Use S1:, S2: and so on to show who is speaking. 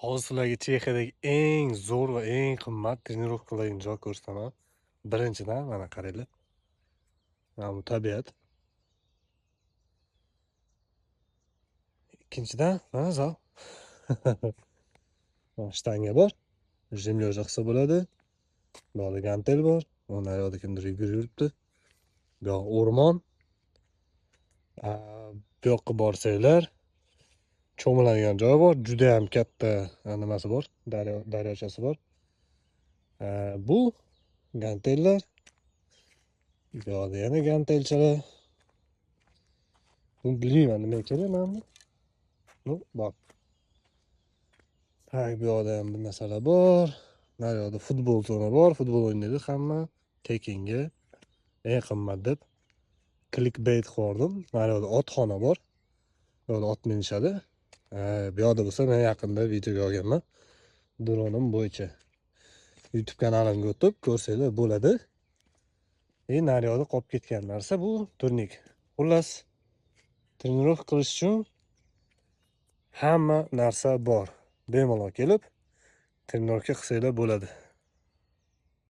S1: Hozir sizlarga Chexiyadagi eng zo'r va eng qimmat trenirovka qiladigan joy ko'rsataman. Birinchidan mana qaranglar. Mana bu tabiat. Ikkinchidan mana zal. Mana shtanga bor. Jim loja qilsa bo'ladi. Bu yoqda gantel bor. Undan yoqda kimdir yugurib yuribdi. Bu yoq o'rmon. Bu yoqqa borsanglar cho'miladigan joy bor. Juda ham katta nimasi bor, daryochasi bor. Bu gantellar. Bu yoqda yana gantelchalar. Bu bilmayman nima kerak mana bu. Bu bor. Tak, bu yoqda ham bir narsalar bor. Naryoqda futbol zona bor. Futbol o'ynaydi hamma. Tekinga eng qimmat deb clickbait qildim. Naryoqda otxona bor. Bu yoqda ot minishadi. Bu yoqda bo'lsa men yaqinda videoga olganman. Dronim bo'yicha. YouTube kanalimga o'tib ko'rsanglar bo'ladi. Naryoqda qolib ketgan narsa bu turnik. Xullas, trenirovka qilish uchun hamma narsa bor. Bemalol kelib trenirovka qilsanglar bo'ladi.